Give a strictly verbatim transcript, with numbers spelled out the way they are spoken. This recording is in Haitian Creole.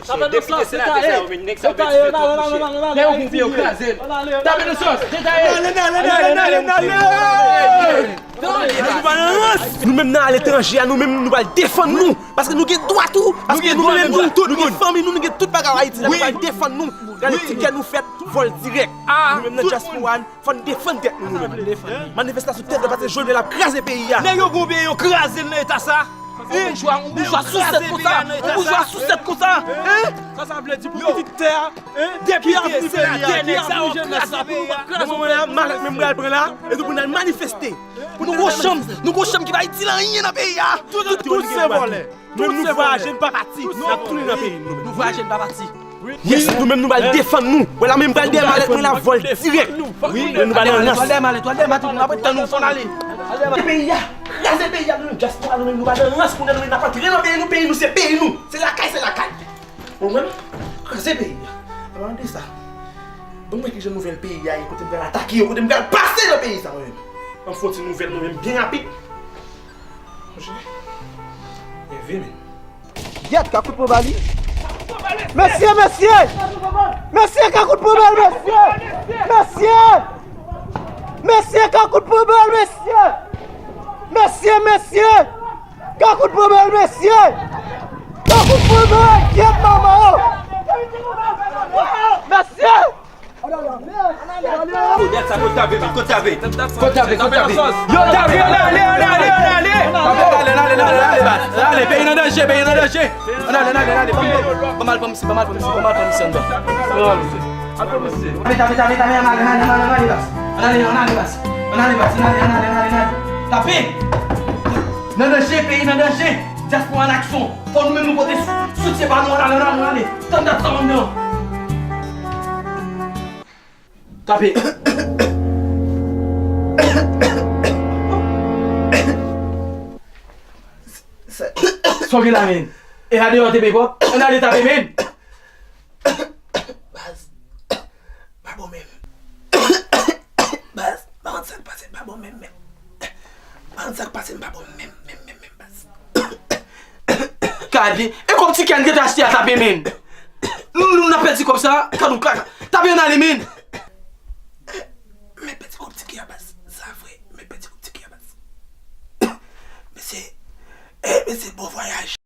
Depite senatè sa yo menm, nèg sa yo menm ti fè twòp mouche. Lè yo vin vye yo kraze l. Tape nan sòs, detaye. Nou menm nan aletranje a, nou menm nou pral defann nou. Paske nou gen dwa tou. Paske nou menm nou, nou gen fanmi nou, nou gen tout bagay Ayiti la, nou pral defann nou. Gade ti kè nou fèt, vòl dirèk. Nou menm nan dyaspora a, fò n defann tèt nou, nou menm. Manifestasyon tèt dwat, paske Jovenel ap kraze peyi a. Nèg yo gon peyi, yo kraze l nan eta sa. Ou boujwa, ou boujwa sousèt konsa. Ou boujwa sousèt konsa. Sa, sa vle di pou pitit tè a, depite, senatè, nèg sa yo kraze peyi a. Nan moman la, malèt menm pral pran la, epi pou n al manifeste. Pou nou gon chanm, nou gon chanm ki pa itil anyen nan peyi a. Tout, tout se vòlè. Menm nou vwayaje, n pa pati. N ap tounen nan peyi nou. Nou vwayaje, n pa pati. Yes, nou menm nou pral defann nou. Wè la menm pral dèyè malèt mwen la, vòl dirèk. Wi, nou pral nan rans. Al dèyè malèt, al dèyè malèt, nou ap tann ou, fò n ale. Kraze peyi a, kraze peyi a, nou menm dyaspora, nou menm nou pa nan rans kounye a, nou menm n ap antre nan peyi nou, peyi nou se peyi nou. Se lakay, se lakay. Ou konprann? Kraze peyi a. Avan de sa, ban m wè kijan nouvèl peyi a ye, kote m pral atake yo, kote m pral pase nan peyi sa mwen menm. Ban m fè yon ti nouvèl mwen menm byen rapid. Monchè, leve men. Yèt, Kakout pran bal wi. Mesye, mesye! Mesye, Kakout pran bal, mesye! Mesye! Mesye, Kakout pran bal, mesye! Mesye, mesye! Kakout pran bal, mesye! Kakout pran bal, kyèt manman yo! Mesye! Kote sa, kote tape, kote tape. Kote tape, kote tape. Yo, tape, ann ale, ann ale, ann ale. Ann ale, ann ale, ann ale, ann ale, baz. Ann ale, peyi nan danje, peyi nan danje. Ann ale, ann ale, ann ale. Ban m, ban m al pran misye, ban m al pran misye, ban m al pran misye anndan. Tape, tape, tape, tape, ann ale, ann ale, ann ale, ann ale, baz. Ann ale, ann ale, baz. Ann ale, baz, ann ale, ann ale, ann ale, ann ale. Tape. Nan danje, peyi nan danje. Dyaspora an aksyon. Fò nou menm nou pote sou-, soutyen pa nou, ann ale, ann ale, ann ale. Tann dat sa anndan. Tape. Sa w gen la, men? E adeyò te bebòt? Ann ale tape, men. Baz, pa bon menm. Baz, pa konn sa k pase, pa bon menm, menm. Pa konn sa k pase, m pa bon menm, menm, menm, menm, baz. Gade, e kòb tikè n te achte a tape, men. Nou, nou, n ap pèdi kòb sa, kado kaka. Tape ann ale, men. Men pèdi kòb tikè a, baz. Sa vre, men pèdi kòb tikè a, baz. Mesye, eh, mesye, bon vwayaj.